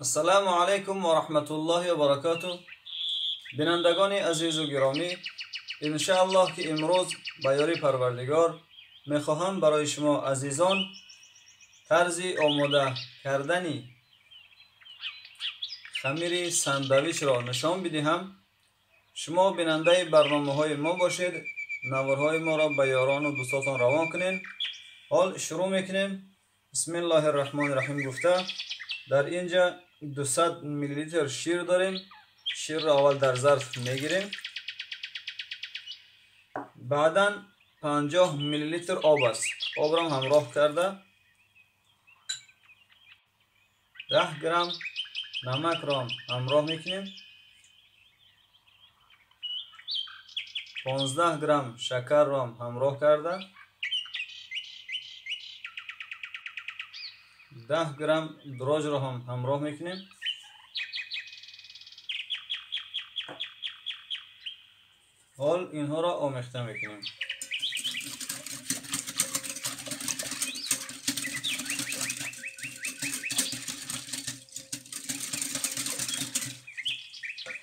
Ассалому алайкум ва раҳматуллоҳи ва баракатуҳ. Бинандагони азизу гиромӣ, иншааллоҳ ки имрӯз ба ёри Парвардигор мехоҳам барои шумо азизон тарзи омода кардани хамири сандвичро нишон бидиҳам. Шумо бинандаи барномаҳои мо бошед, наворҳои моро ба ёрону дӯстотон равон кунед. Ҳол шурӯъ мекунем. Бисмиллоҳи рраҳмони раҳим гуфта, дар инҷа 200 миллилитр шир дорем. Ширро аввал дар зарф мегирем, баъдан 50 миллилитр об аст. Обро ҳамроҳ карда 10 грамм намакро ҳамроҳ мекунем, 15 грамм шакарро ҳамроҳ карда 10 грамм дрожжро ҳам ҳамроҳ мекунем. Ҳол инҳоро омехта мекунем.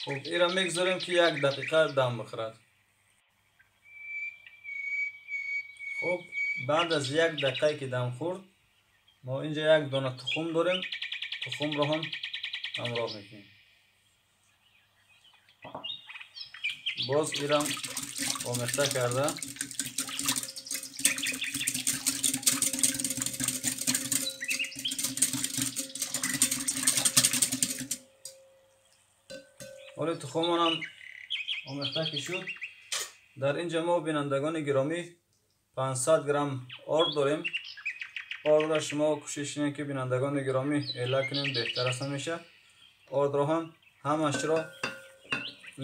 Хуб, инро мегузорем ки як дақиқа дам бихӯрад. Хуб, баъд аз як дақиқае ки дам хӯрд, мо инҷа як дона тухм дорем. Тухмро ҳам ҳамроҳ мекунем. Боз инам омехта карда ҳоли тухмонам омехта ки шуд, дар инҷа мо бинандагони гиромӣ 500 грамм орд дорем. Ордро шумо кӯшиш кунед ки бинандагони гиромӣ эла кунем, беҳтар аст ҳамеша. Ордро ҳам ҳамашро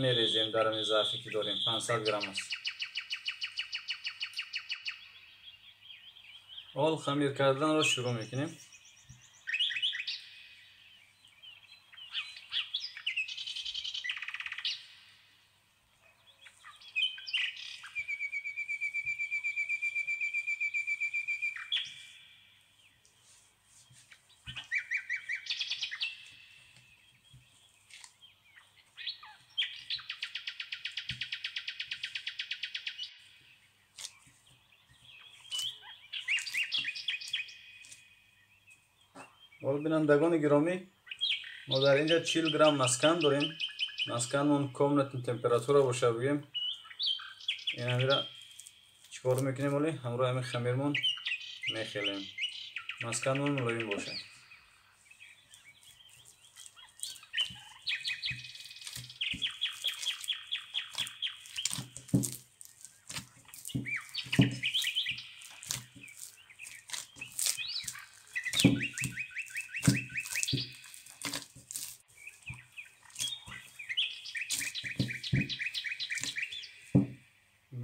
мерезем дар ҳамин зарфе ки дорем, 500 грамм аст. Ҳол хамир карданро шурӯъ мекунем. Ҳол бинандагони гиромӣ, мо дар инҷа 40 грамм маскан дорем. Масканмон комнатный температура боша бигем. Ин ҳамира чикор мекунем? Оли ҳамроҳи ҳамин хамирмон мехелем. Масканмон мулоим бошад.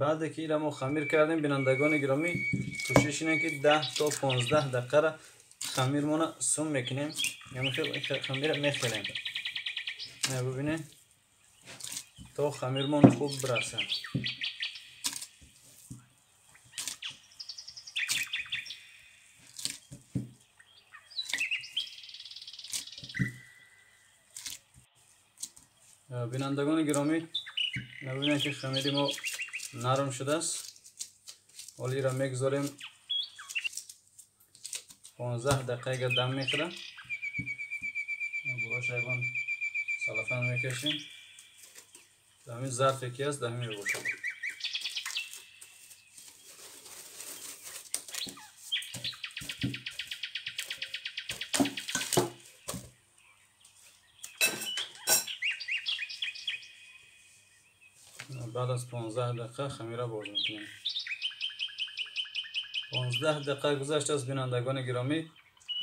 Баъде ки инро мо хамир кардем, бинандагони гиромӣ, кӯшиш инем ки 10 то 15 дақиқара хамирмона сум мекунем. Хамира мехелем. Бибинед, то хамирмон хуб бирасад. Бинандагони гиромӣ, бибинед ки хамири мо нарм шудааст. Ҳол инро мегузорем 15 дақиқа дам мехӯрад. Болош ягон салафан мекашем. Дар ҳамин зарфе ки аст, дар ҳамин мебошад. Баъд аз 15 дақиқа хамира боз мекунем. 15 дақиқа гузашт аст, бинандагони гиромӣ.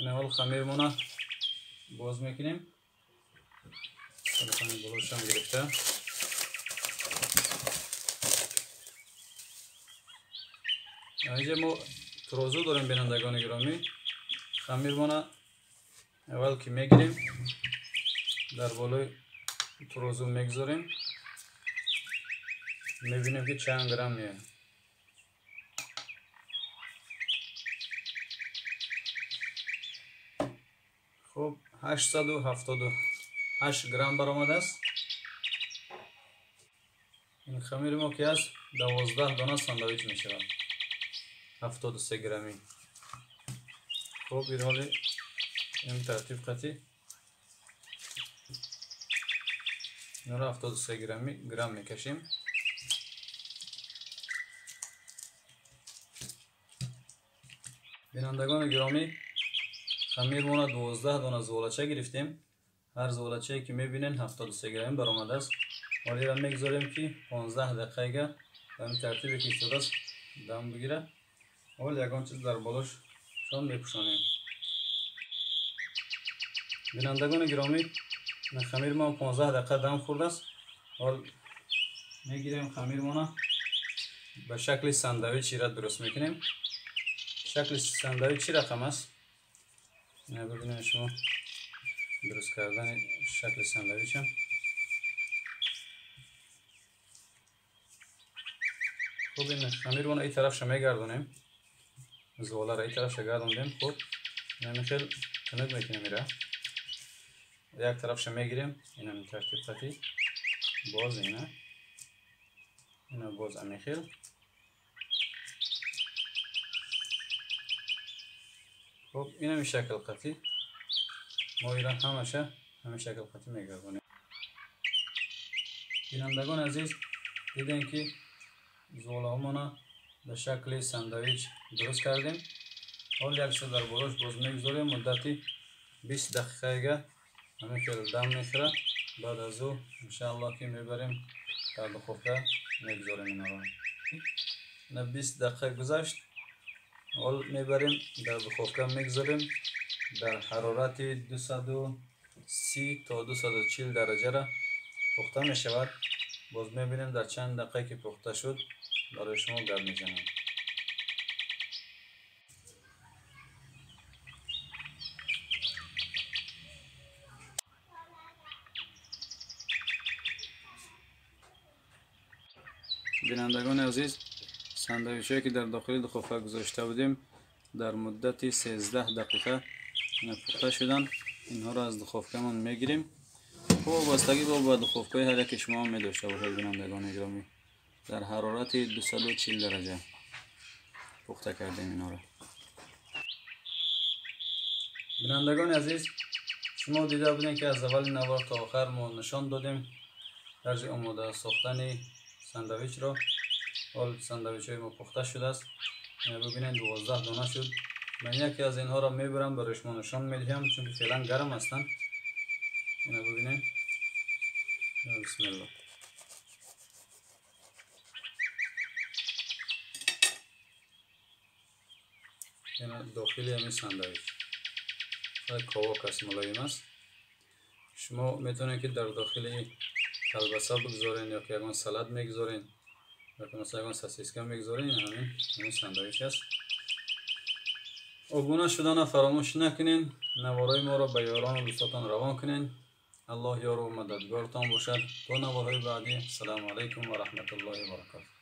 Ин ҳол хамирмона боз мекунем. Салафани болошам гирифта. Инҷа мо турозу дорем, бинандагони гиромӣ. Хамирмона аввал ки мегирем, дар болои турозу мегузорем. Мебинем ки чанд грамм меояд. Хуб 878 грамм баромадааст. Ин хамири мо ки аст 12 дона сандвич мешавад. 73 граммӣ. Хуб ин ҳоли ин тартиб қатӣ инро 73 граммӣ грамм мекашем. Бинандагони гиромӣ, хамирмона 12 дона зуволача гирифтем. Ҳар зуволачае ки мебинен 73 грамм баромадааст. Ҳолира мегузорем ки 15 дақиқа ба ин тартибе ки истодааст дам бигирад. Ҳол ягон чиз дар болош шон мепӯшонем. Бинандагони гиромӣ, хамирмон 15 дақиқа дам хӯрдааст. Ҳол мегирем хамирмона ба шакли сандвич ира дуруст мекунем. Шакли сандвич чӣ рақам аст? Бибинед шумо дуруст кардани шакли сандвичам. Хуб ин хамирмона ин тарафша мегардонем. Зуволаро ин тарафша гардондем. Хуб инами хел тунук мекунем ира. Як тарафша мегирем, инами тартиб қатӣ. Боз ина. Ина боз ами хел. Хуб инами шакл қатӣ. Мо ира ҳамаша ҳамин шакл қатӣ мегардонем. Бинандагони азиз, дидем ки зуволаҳомона ба шакли сандвич дуруст кардем. Ҳол як чиз дар болош боз мегузорем. Муддати 20 дақиқаега ҳамин хел дам мехӯрад. Баъд аз ӯ иншааллоҳ ки мебарем дар духовка мегузорем инҳоро. Ина 20 дақиқа гузашт. Ҳол мебарем дар духовка мегузорем дар ҳарорати 230 то 240 дараҷара пухта мешавад. Боз мебинем дар чанд дақиқа ки пухта шуд барои шумо гап мезанам. Бинандагони азиз, сандвичҳое ки дар дохили духовка гузошта будем дар муддати 13 дақиқа пухта шуданд. Инҳоро аз духовкамон мегирем. Хуб вобастагӣ ба духовкаи ҳар яке шумо медошта бошад бинандагони гиромӣ. Дар ҳарорати 240 дараҷа пухта кардем инҳоро. Бинандагони азиз, шумо дида будем ки аз аввали навор то охар мо нишон додем тарзи омода сохтани сандвичро. Ҳол сандвичҳои мо пухта шудааст. Бибинед 12 дона шуд. Ман яке аз инҳоро мебарам барои шумо нишон медиҳам, чунки феълан гарм ҳастанд. Ина бибинед. Бисмиллоҳ. Ина дохили ҳамин сандвич ковок аст, мулоим аст. Шумо метавонед ки дар дохили колбаса бигзорен ё ки ягон салат мегузорен, ё ки масалан ягон сосиска мегузорен. Ҳамин сандвич аст. Обуна шудана фаромӯш накунен. Наворҳои моро ба ёрону дӯстотон равон кунен. Аллоҳ ёру мададгортон бошад. То наворҳои баъдӣ. Ассалому алайкум ва раҳматуллоҳи ва баракотуҳ.